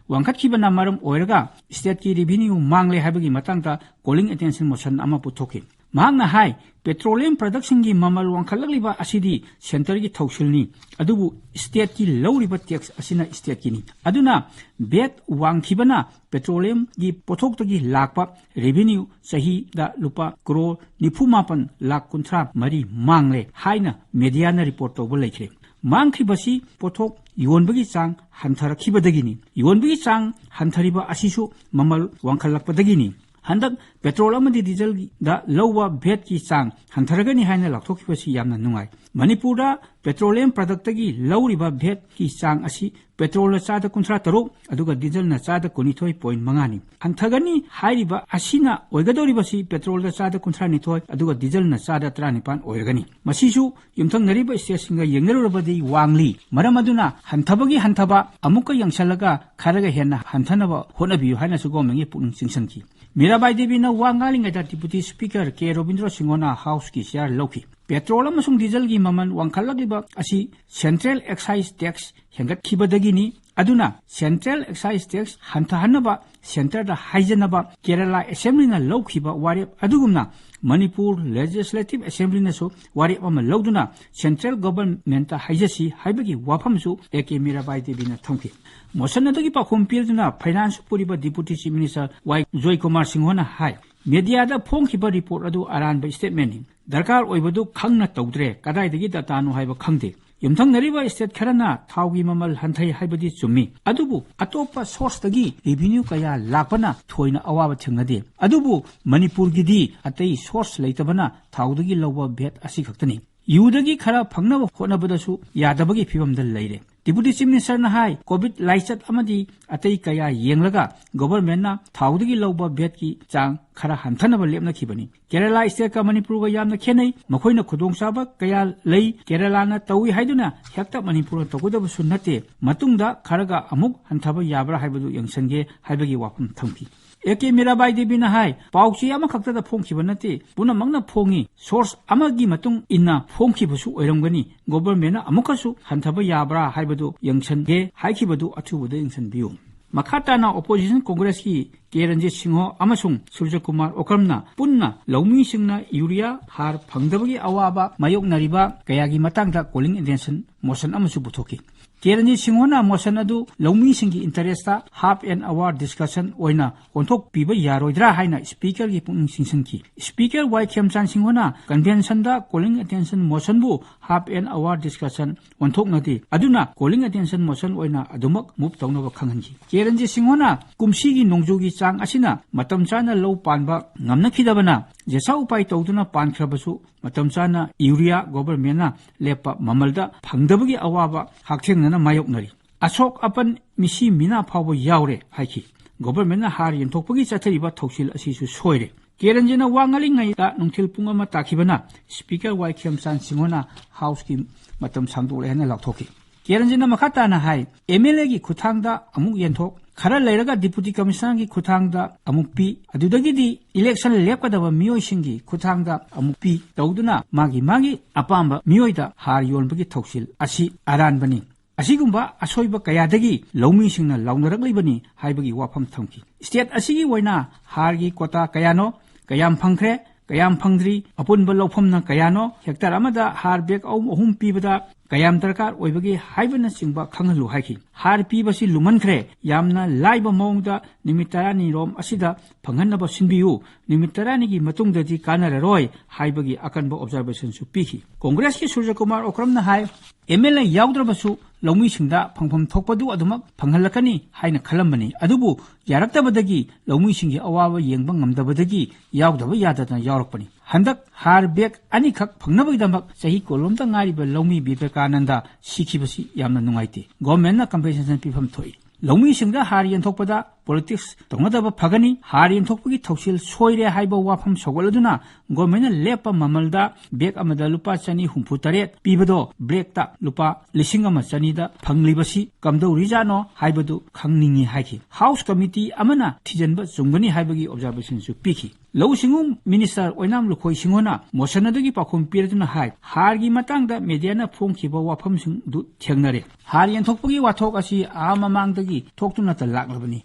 ꯋꯥꯡꯈꯠꯈꯤꯕꯅ ꯃꯔꯝ ꯑꯣꯏꯔꯒ ꯁ꯭ꯇꯦꯠꯀꯤ ꯔꯦꯚꯤꯅ꯭ꯌꯨ ꯃꯥꯡꯂꯦ ꯍꯥꯏꯕꯒꯤ ꯃꯇꯥꯡꯗ ꯀꯣꯂꯤꯡ ꯑꯦꯇꯦꯟꯁꯟ ꯃꯣꯁꯟ ꯑꯃ ꯄꯨꯊꯣꯛꯈꯤ꯫ ꯃꯍꯥꯛꯅ ꯍꯥꯏ, ꯄꯦꯇ꯭ꯔꯣꯂꯤꯌꯝ ꯄ꯭ꯔꯗꯛꯁꯤꯡꯒꯤ ꯃꯃꯜ ꯋꯥꯡꯈꯠꯂꯛꯂꯤꯕ ꯑꯁꯤꯗꯤ ꯁꯦꯟꯇꯔꯒꯤ ꯊꯧꯁꯤꯜꯅꯤ, ꯑꯗꯨꯕꯨ ꯁ꯭ꯇꯦꯠꯀꯤ ꯂꯧꯔꯤꯕ ꯇꯦꯛꯁ ꯑꯁꯤꯅ ꯁ꯭ꯇꯦꯠꯀꯤꯅꯤ꯫ ꯑꯗꯨꯅ ꯚꯦꯠ ꯋꯥꯡꯈꯤꯕꯅ ꯄꯦꯇ꯭ꯔꯣꯂꯤꯌꯝꯒꯤ ꯄꯣꯠꯊꯣꯛꯇꯒꯤ ꯂꯥꯛꯄ ꯔꯦꯚꯤꯅ꯭ꯌꯨ ꯆꯍꯤꯗ ꯂꯨꯄꯥ ꯀ꯭ꯔꯣꯔ ꯅꯤꯐꯨ ꯃꯥꯄꯟ ꯂꯥꯈ ꯀꯨꯟꯊ꯭ꯔꯥ ꯃꯔꯤ ꯃꯥꯡꯂꯦ ꯍꯥꯏꯅ ꯃꯦꯗꯤꯌꯥꯅ ꯔꯤꯄꯣꯔꯠ ꯇꯧꯕ ꯂꯩꯈ꯭ꯔꯦ꯫ ꯃꯥꯡꯈꯤꯕꯁꯤ ꯄꯣꯠꯊꯣꯛ ꯌꯣꯟꯕꯒꯤ ꯆꯥꯡ ꯍꯟꯊꯔꯛꯈꯤꯕꯗꯒꯤꯅꯤ꯫ ꯌꯣꯟꯕꯒꯤ ꯆꯥꯡ ꯍꯟꯊꯔꯤꯕ ꯑꯁꯤꯁꯨ ꯃꯃꯜ ꯋꯥꯡꯈꯠꯂꯛꯄꯗꯒꯤꯅꯤ꯫ ꯍꯟꯗꯛ ꯄꯦꯇ꯭ꯔꯣꯜ ꯑꯃꯗꯤ ꯗꯤꯖꯜꯗ ꯂꯧꯕ ꯚꯦꯠꯀꯤ ꯆꯥꯡ ꯍꯟꯊꯔꯒꯅꯤ ꯍꯥꯏꯅ ꯂꯥꯎꯊꯣꯛꯈꯤꯕꯁꯤ ꯌꯥꯝꯅ ꯅꯨꯡꯉꯥꯏ꯫ ꯃꯅꯤꯄꯨꯔꯗ ꯄꯦꯇ꯭ꯔꯣꯂꯤꯌꯝ ꯄ꯭ꯔꯗꯛꯇꯒꯤ ꯂꯧꯔꯤꯕ ꯚꯦꯠꯀꯤ ꯆꯥꯡ ꯑꯁꯤ ꯄꯦꯇ꯭ꯔꯣꯜꯅ ꯆꯥꯗ ꯀꯨꯟꯊ꯭ꯔꯥ ꯇꯔꯨꯛ, ꯑꯗꯨꯒ ꯗꯤꯖꯜꯅ ꯆꯥꯗ ꯀꯨꯟꯅꯤꯊꯣꯏ ꯄꯣꯏꯟ ꯃꯉꯥꯅꯤ꯫ ꯍꯟꯊꯒꯅꯤ ꯍꯥꯏꯔꯤꯕ ꯑꯁꯤꯅ ꯑꯣꯏꯒꯗꯧꯔꯤꯕꯁꯤ ꯄꯦꯇ꯭ꯔꯣꯜꯗ ꯆꯥꯗ ꯀꯨꯟꯊ꯭ꯔꯥ ꯅꯤꯊꯣꯏ, ꯑꯗꯨꯒ ꯗꯤꯖꯜꯅ ꯆꯥꯗ ꯇꯔꯥꯅꯤꯄꯥꯟ ꯑꯣꯏꯔꯒꯅꯤ꯫ ꯃꯁꯤꯁꯨ ꯌꯨꯝꯊꯪꯅꯔꯤꯕ ꯁ꯭ꯇꯦꯠꯁꯤꯡꯒ ꯌꯦꯡꯅꯔꯨꯔꯕꯗꯤ ꯋꯥꯡꯂꯤ꯫ ꯃꯔꯝ ꯑꯗꯨꯅ ꯍꯟꯊꯕꯒꯤ ꯍꯟꯊꯕ ꯑꯃꯨꯛꯀ ꯌꯦꯡꯁꯜꯂꯒ ꯈꯔꯒ ꯍꯦꯟꯅ ꯍꯟꯊꯅꯕ ꯍꯣꯠꯅꯕꯤꯌꯨ ꯍꯥꯏꯅꯁꯨ ꯒꯣꯚꯔꯟꯃꯦꯟꯠꯀꯤ ꯄꯨꯛꯅꯤꯡ ꯆꯤꯡꯁꯤꯟꯈꯤ꯫ ꯃꯤꯔꯥꯕꯥꯏ ꯗꯦꯕꯤꯅ ꯋꯥ ꯉꯥꯡꯂꯤꯉꯩꯗ ꯗꯤꯄꯨꯇꯤ ꯁ꯭ꯄꯤꯀꯔ ꯀꯦ ꯔꯣꯕꯤꯟꯗ꯭ꯔꯣ ꯁꯤꯡꯍꯅ ꯍꯥꯎꯁꯀꯤ ꯆꯤꯌꯥꯔ ꯂꯧꯈꯤ꯫ ꯄꯦꯇ꯭ꯔꯣꯜ ꯑꯃꯁꯨꯡ ꯗꯤꯖꯜꯒꯤ ꯃꯃꯜ ꯋꯥꯡꯈꯠꯂꯛꯂꯤꯕ ꯑꯁꯤ ꯁꯦꯟꯇ꯭ꯔꯦꯜ ꯑꯦꯛꯁꯥꯏꯖ ꯇꯦꯛꯁ ꯍꯦꯟꯒꯠꯈꯤꯕꯗꯒꯤꯅꯤ꯫ ꯑꯗꯨꯅ ꯁꯦꯟꯇ꯭ꯔꯦꯜ ꯑꯦꯛꯁꯥꯏꯖ ꯇꯦꯛꯁ ꯍꯟꯊꯍꯟꯅꯕ ꯁꯦꯟꯇꯔꯗ ꯍꯥꯏꯖꯅꯕ ꯀꯦꯔꯂꯥ ꯑꯦꯁꯦꯝꯕ꯭ꯂꯤꯅ ꯂꯧꯈꯤꯕ ꯋꯥꯔꯦꯞ ꯑꯗꯨꯒꯨꯝꯅ ꯃꯅꯤꯄꯨꯔ ꯂꯦꯖꯤꯁꯂꯦꯇꯤꯚ ꯑꯦꯁꯦꯝꯕ꯭ꯂꯤꯅꯁꯨ ꯋꯥꯔꯦꯞ ꯑꯃ ꯂꯧꯗꯨꯅ ꯁꯦꯟꯇ꯭ꯔꯦꯜ ꯒꯣꯚꯔꯟꯃꯦꯟꯠꯇ ꯍꯥꯏꯖꯁꯤ ꯍꯥꯏꯕꯒꯤ ꯋꯥꯐꯝꯁꯨ ꯑꯦ ꯀꯦ ꯃꯤꯔꯥꯕꯥꯏ ꯗꯦꯕꯤꯅ ꯊꯝꯈꯤ꯫ ꯃꯣꯁꯟ ꯑꯗꯨꯒꯤ ꯄꯥꯎꯈꯨꯝ ꯄꯤꯗꯨꯅ ꯐꯥꯏꯅꯥꯟꯁ ꯄꯨꯔꯤꯕ ꯗꯤꯄꯨꯇꯤ ꯆꯤꯐ ꯃꯤꯅꯤꯁꯇꯔ ꯋꯥꯏ ꯖꯣꯏꯀꯨꯃꯥꯔ ꯁꯤꯡꯍꯅ ꯍꯥꯏ, ꯃꯦꯗꯤꯌꯥꯗ ꯐꯣꯡꯈꯤꯕ ꯔꯤꯄꯣꯔꯠ ꯑꯗꯨ ꯑꯔꯥꯟꯕ ꯁ꯭ꯇꯦꯠꯃꯦꯟꯠꯅꯤ꯫ ꯗꯔꯀꯥꯔ ꯑꯣꯏꯕꯗꯨ ꯈꯪꯅ ꯇꯧꯗ꯭ꯔꯦ, ꯀꯗꯥꯏꯗꯒꯤ ꯗꯇꯥꯅꯣ ꯍꯥꯏꯕ ꯈꯪꯗꯦ꯫ ꯌꯨꯝꯊꯪꯅꯔꯤꯕ state ꯈꯔꯅ ꯊꯥꯎꯒꯤ ꯃꯃꯜ ꯍꯟꯊꯩ ꯍꯥꯏꯕꯗꯤ ꯆꯨꯝꯃꯤ, ꯑꯗꯨꯕꯨ ꯑꯇꯣꯞꯄ sourceꯇꯒꯤ revenue ꯀꯌꯥ ꯂꯥꯛꯄꯅ ꯊꯣꯏꯅ ꯑꯋꯥꯕ ꯊꯦꯡꯅꯗꯦ꯫ ꯑꯗꯨꯕꯨ ꯃꯅꯤꯄꯨꯔꯒꯤꯗꯤ ꯑꯇꯩ source ꯂꯩꯇꯕꯅ ꯊꯥꯎꯗꯒꯤ ꯂꯧꯕ VAT ꯑꯁꯤ ꯈꯛꯇꯅꯤ꯫ ꯌꯨꯗꯒꯤ ꯈꯔ ꯐꯪꯅꯕ ꯍꯣꯠꯅꯕꯗꯁꯨ ꯌꯥꯗꯕꯒꯤ ꯐꯤꯕꯝꯗ ꯂꯩꯔꯦ꯫ Deputy Chief Ministerꯅ ꯍꯥꯏ, COVID ꯂꯥꯏꯆꯠ ꯑꯃꯗꯤ ꯑꯇꯩ ꯀꯌꯥ ꯌꯦꯡꯂꯒ governmentꯅ ꯊꯥꯎꯗꯒꯤ ꯂꯧꯕ VATꯀꯤ ꯆꯥꯡ ꯈꯔ ꯍꯟꯊꯅꯕ ꯂꯦꯞꯅꯈꯤꯕꯅꯤ꯫ ꯀꯦꯔꯂꯥ stateꯀ ꯃꯅꯤꯄꯨꯔꯒ ꯌꯥꯝꯅ ꯈꯦꯠꯅꯩ꯫ ꯃꯈꯣꯏꯅ ꯈꯨꯗꯣꯡꯆꯥꯕ ꯀꯌꯥ ꯂꯩ꯫ ꯀꯦꯔꯂꯥꯅ ꯇꯧꯏ ꯍꯥꯏꯗꯨꯅ ꯍꯦꯛꯇ ꯃꯅꯤꯄꯨꯔꯅ ꯇꯧꯒꯗꯕꯁꯨ ꯅꯠꯇꯦ꯫ ꯃꯇꯨꯡꯗ ꯈꯔꯒ ꯑꯃꯨꯛ ꯍꯟꯊꯕ ꯌꯥꯕ꯭ꯔꯥ ꯍꯥꯏꯕꯗꯨ ꯌꯦꯡꯁꯤꯟꯒꯦ ꯍꯥꯏꯕꯒꯤ ꯋꯥꯐꯝ ꯊꯝꯈꯤ꯫ ꯑꯦ ꯀꯦ ꯃꯤꯔꯥꯕꯥꯏ ꯗꯦꯕꯤꯅ ꯍꯥꯏ, ꯄꯥꯎ ꯆꯦ ꯑꯃꯈꯛꯇꯗ ꯐꯣꯡꯈꯤꯕ ꯅꯠꯇꯦ, ꯄꯨꯝꯅꯃꯛꯅ ꯐꯣꯡꯉꯤ꯫ Source ꯑꯃꯒꯤ ꯃꯇꯨꯡ ꯏꯟꯅ ꯐꯣꯡꯈꯤꯕꯁꯨ ꯑꯣꯏꯔꯝꯒꯅꯤ꯫ Governmentꯅ ꯑꯃꯨꯛꯀꯁꯨ ꯍꯟꯊꯕ ꯌꯥꯕ꯭ꯔꯥ ꯍꯥꯏꯕꯗꯨ ꯌꯦꯡꯁꯤꯟꯒꯦ ꯍꯥꯏꯈꯤꯕꯗꯨ ꯑꯊꯨꯕꯗ ꯌꯦꯡꯁꯤꯟꯕꯤꯌꯨ꯫ ꯃꯈꯥ ꯇꯥꯅ opposition Congressꯀꯤ ꯀꯦ ꯔꯟꯖꯤꯠ ꯁꯤꯡꯍ ꯑꯃꯁꯨꯡ ꯁꯨꯔꯖꯀꯨꯃꯥꯔ ꯑꯣꯀ꯭ꯔꯝꯅ ꯄꯨꯟꯅ ꯂꯧꯃꯤꯁꯤꯡꯅ ꯌꯨꯔꯤꯌꯥ ꯍꯥꯔ ꯐꯪꯗꯕꯒꯤ ꯑꯋꯥꯕ ꯃꯥꯌꯣꯛꯅꯔꯤꯕ ꯀꯌꯥꯒꯤ ꯃꯇꯥꯡꯗ calling attention motion ꯑꯃꯁꯨ ꯄꯨꯊꯣꯛꯈꯤ꯫ ꯀꯦ ꯔꯟꯖꯤꯠ ꯁꯤꯡꯍꯅ motion ꯑꯗꯨ ꯂꯧꯃꯤꯁꯤꯡꯒꯤ interestꯇ half an hour discussion ꯑꯣꯏꯅ ꯑꯣꯟꯊꯣꯛꯄꯤꯕ ꯌꯥꯔꯣꯏꯗ꯭ꯔꯥ ꯍꯥꯏꯅ Speakerꯒꯤ ꯄꯨꯛꯅꯤꯡ ꯆꯤꯡꯁꯤꯟꯈꯤ꯫ Speaker ꯋꯥꯏ ꯈꯦꯝꯆꯥꯟ ꯁꯤꯡꯍꯅ conventionꯗ calling attention motionꯕꯨ half an hour discussion ꯑꯣꯟꯊꯣꯛꯅꯗꯦ, ꯑꯗꯨꯅ calling attention motion ꯑꯣꯏꯅ ꯑꯗꯨꯃꯛ move ꯇꯧꯅꯕ ꯈꯪꯍꯟꯈꯤ꯫ ꯀꯦ ꯔꯟꯖꯤꯠ ꯁꯤꯡꯍꯅ ꯀꯨꯝꯁꯤꯒꯤ ꯅꯣꯡꯖꯨꯒꯤ ꯆꯥꯡ ꯑꯁꯤꯅ ꯃꯇꯝ ꯆꯥꯅ ꯂꯧ ꯄꯥꯟꯕ ꯉꯝꯅꯈꯤꯗꯕꯅ ꯌꯦꯁꯥ ꯎꯄꯥꯏ ꯇꯧꯗꯨꯅ ꯄꯥꯟꯈ꯭ꯔꯕꯁꯨ ꯃꯇꯝ ꯆꯥꯅ ꯌꯨꯔꯤꯌꯥ governmentꯅ ꯂꯦꯞꯄ ꯃꯃꯜꯗ ꯐꯪꯗꯕꯒꯤ ꯑꯋꯥꯕ ꯍꯛꯊꯦꯡꯅꯅ ꯃꯥꯌꯣꯛꯅꯔꯤ꯫ ꯑꯁꯣꯛ ꯑꯄꯟ, ꯃꯤꯁꯤ ꯃꯤꯅꯥ ꯐꯥꯎꯕ ꯌꯥꯎꯔꯦ ꯍꯥꯏꯈꯤ꯫ Governmentꯅ ꯍꯥꯔ ꯌꯦꯟꯊꯣꯛꯄꯒꯤ ꯆꯠꯊꯔꯤꯕ ꯊꯧꯁꯤꯜ ꯑꯁꯤꯁꯨ ꯁꯣꯏꯔꯦ꯫ ꯀꯦ ꯔꯟꯖꯤꯠꯅ ꯋꯥ ꯉꯥꯡꯂꯤꯉꯩꯗ ꯅꯨꯡꯊꯤꯜ ꯄꯨꯡ ꯑꯃ ꯇꯥꯈꯤꯕꯅ Speaker ꯋꯥꯏ ꯈꯦꯝꯆꯥꯟ ꯁꯤꯡꯍꯅ Houseꯀꯤ ꯃꯇꯝ ꯁꯥꯡꯗꯣꯛꯂꯦ ꯍꯥꯏꯅ ꯂꯥꯎꯊꯣꯛꯈꯤ꯫ ꯀꯦ ꯔꯟꯖꯤꯠꯅ ꯃꯈꯥ ꯇꯥꯅ ꯍꯥꯏ, MLAꯒꯤ ꯈꯨꯠꯊꯥꯡꯗ ꯑꯃꯨꯛ ꯌꯦꯟꯊꯣꯛ, ꯈꯔ ꯂꯩꯔꯒ Deputy Commissionerꯒꯤ ꯈꯨꯠꯊꯥꯡꯗ ꯑꯃꯨꯛ ꯄꯤ, ꯑꯗꯨꯗꯒꯤꯗꯤ election ꯂꯦꯞꯀꯗꯕ ꯃꯤꯑꯣꯏꯁꯤꯡꯒꯤ ꯈꯨꯠꯊꯥꯡꯗ ꯑꯃꯨꯛ ꯄꯤ ꯇꯧꯗꯨꯅ ꯃꯥꯒꯤ ꯃꯥꯒꯤ ꯑꯄꯥꯝꯕ ꯃꯤꯑꯣꯏꯗ ꯍꯥꯔ ꯌꯣꯟꯕꯒꯤ ꯊꯧꯁꯤꯜ ꯑꯁꯤ ꯑꯔꯥꯟꯕꯅꯤ꯫ ꯑꯁꯤꯒꯨꯝꯕ ꯑꯁꯣꯏꯕ ꯀꯌꯥꯗꯒꯤ ꯂꯧꯃꯤꯁꯤꯡꯅ ꯂꯥꯎꯅꯔꯛꯂꯤꯕꯅꯤ ꯍꯥꯏꯕꯒꯤ ꯋꯥꯐꯝ ꯊꯝꯈꯤ꯫ State ꯑꯁꯤꯒꯤ ꯑꯣꯏꯅ ꯍꯥꯔꯒꯤ quota ꯀꯌꯥꯅꯣ, ꯀꯌꯥꯝ ꯐꯪꯈ꯭ꯔꯦ, ꯀꯌꯥꯝ ꯐꯪꯗ꯭ꯔꯤ, ꯑꯄꯨꯟꯕ ꯂꯧꯐꯝꯅ ꯀꯌꯥꯅꯣ, hectare ꯑꯃꯗ ꯍꯥꯔ bag ꯑꯍꯨꯝ ꯑꯍꯨꯝ ꯄꯤꯕꯗ ꯀꯌꯥꯝ ꯗꯔꯀꯥꯔ ꯑꯣꯏꯕꯒꯦ ꯍꯥꯏꯕꯅꯆꯤꯡꯕ ꯈꯪꯍꯜꯂꯨ ꯍꯥꯏꯈꯤ꯫ ꯍꯥꯔ ꯄꯤꯕꯁꯤ ꯂꯨꯃꯟꯈ꯭ꯔꯦ, ꯌꯥꯝꯅ ꯂꯥꯏꯕ ꯃꯑꯣꯡꯗ ꯅꯨꯃꯤꯠ ꯇꯔꯥꯅꯤꯔꯣꯝ ꯑꯁꯤꯗ ꯐꯪꯍꯟꯅꯕ ꯁꯤꯟꯕꯤꯌꯨ, ꯅꯨꯃꯤꯠ ꯇꯔꯥꯅꯤꯒꯤ ꯃꯇꯨꯡꯗꯗꯤ ꯀꯥꯟꯅꯔꯔꯣꯏ ꯍꯥꯏꯕꯒꯤ ꯑꯀꯟꯕ ꯑꯣꯕꯖꯥꯔꯕꯦꯁꯟꯁꯨ ꯄꯤꯈꯤ꯫ ꯀꯣꯡꯒ꯭ꯔꯦꯁꯀꯤ ꯁꯨꯔꯖꯀꯨꯃꯥꯔ ꯑꯣꯀ꯭ꯔꯝꯅ ꯍꯥꯏ, ꯑꯦꯝ ꯑꯦꯜ ꯑꯦ ꯌꯥꯎꯗ꯭ꯔꯕꯁꯨ ꯂꯧꯃꯤꯁꯤꯡꯗ ꯐꯪꯐꯝ ꯊꯣꯛꯄꯗꯨ ꯑꯗꯨꯃꯛ ꯐꯪꯍꯜꯂꯛꯀꯅꯤ ꯍꯥꯏꯅ ꯈꯜꯂꯝꯕꯅꯤ, ꯑꯗꯨꯕꯨ ꯌꯥꯔꯛꯇꯕꯗꯒꯤ ꯂꯧꯃꯤꯁꯤꯡꯒꯤ ꯑꯋꯥꯕ ꯌꯦꯡꯕ ꯉꯝꯗꯕꯗꯒꯤ ꯌꯥꯎꯗꯕ ꯌꯥꯗꯗꯅ ꯌꯥꯎꯔꯛꯄꯅꯤ꯫ ꯍꯟꯗꯛ ꯍꯥꯔ ꯕꯦꯒ ꯑꯅꯤꯈꯛ ꯐꯪꯅꯕꯒꯤꯗꯃꯛ ꯆꯍꯤ ꯀꯨꯟꯂꯣꯝꯗ ꯉꯥꯏꯔꯤꯕ ꯂꯧꯃꯤ ꯕꯤꯕꯦꯀꯥꯅꯟꯗ ꯁꯤꯈꯤꯕꯁꯤ ꯌꯥꯝꯅ ꯅꯨꯡꯉꯥꯏꯇꯦ꯫ ꯒꯣꯔꯃꯦꯟꯅ ꯀꯝꯄꯦꯟꯁꯦꯁꯟ ꯄꯤꯐꯝ ꯊꯣꯛꯏ꯫ ꯂꯧꯃꯤꯁꯤꯡꯗ ꯍꯥꯔ ꯌꯦꯟꯊꯣꯛꯄꯗ ꯄꯣꯂꯤꯇꯤꯛꯁ ꯇꯧꯅꯗꯕ ꯐꯒꯅꯤ꯫ ꯍꯥꯔ ꯌꯦꯟꯊꯣꯛꯄꯒꯤ ꯊꯧꯁꯤꯜ ꯁꯣꯏꯔꯦ ꯍꯥꯏꯕ ꯋꯥꯐꯝ ꯁꯧꯒꯠꯂꯗꯨꯅ ꯒꯣꯔꯃꯦꯟꯅ ꯂꯦꯞꯄ ꯃꯃꯜꯗ ꯕꯦꯒ ꯑꯃꯗ ꯂꯨꯄꯥ ꯆꯅꯤ ꯍꯨꯝꯐꯨ ꯇꯔꯦꯠ ꯄꯤꯕꯗꯣ ꯕ꯭ꯂꯦꯛꯇ ꯂꯨꯄꯥ ꯂꯤꯁꯤꯡ ꯑꯃ ꯆꯅꯤꯗ ꯐꯪꯂꯤꯕꯁꯤ ꯀꯝꯗꯧꯔꯤꯖꯥꯠꯅꯣ ꯍꯥꯏꯕꯗꯨ ꯈꯪꯅꯤꯡꯏ ꯍꯥꯏꯈꯤ꯫ ꯍꯥꯎꯁ ꯀꯃꯤꯇꯤ ꯑꯃꯅ ꯊꯤꯖꯤꯟꯕ ꯆꯨꯝꯒꯅꯤ ꯍꯥꯏꯕꯒꯤ ꯑꯣꯕꯖꯥꯔꯕꯦꯁꯟꯁꯨ ꯄꯤꯈꯤ꯫ ꯂꯧꯎ ꯁꯤꯡꯎ ꯃꯤꯅꯤꯁꯇꯔ ꯑꯣꯏꯅꯥꯝ ꯂꯨꯈꯣꯏ ꯁꯤꯡꯍꯣꯅ ꯃꯣꯁꯟ ꯑꯗꯨꯒꯤ ꯄꯥꯎꯈꯨꯝ ꯄꯤꯔꯗꯨꯅ ꯍꯥꯏ, ꯍꯥꯔꯒꯤ ꯃꯇꯥꯡꯗ ꯃꯦꯗꯤꯌꯥꯅ ꯐꯣꯡꯈꯤꯕ ꯋꯥꯐꯝꯁꯤꯡꯗꯨ ꯊꯦꯡꯅꯔꯦ꯫ ꯍꯥꯔ ꯌꯦꯟꯊꯣꯛꯄꯒꯤ ꯋꯥꯊꯣꯛ ꯑꯁꯤ ꯑꯥ ꯃꯃꯥꯡꯗꯒꯤ ꯊꯣꯛꯇꯨꯅꯇ ꯂꯥꯛꯂꯕꯅꯤ,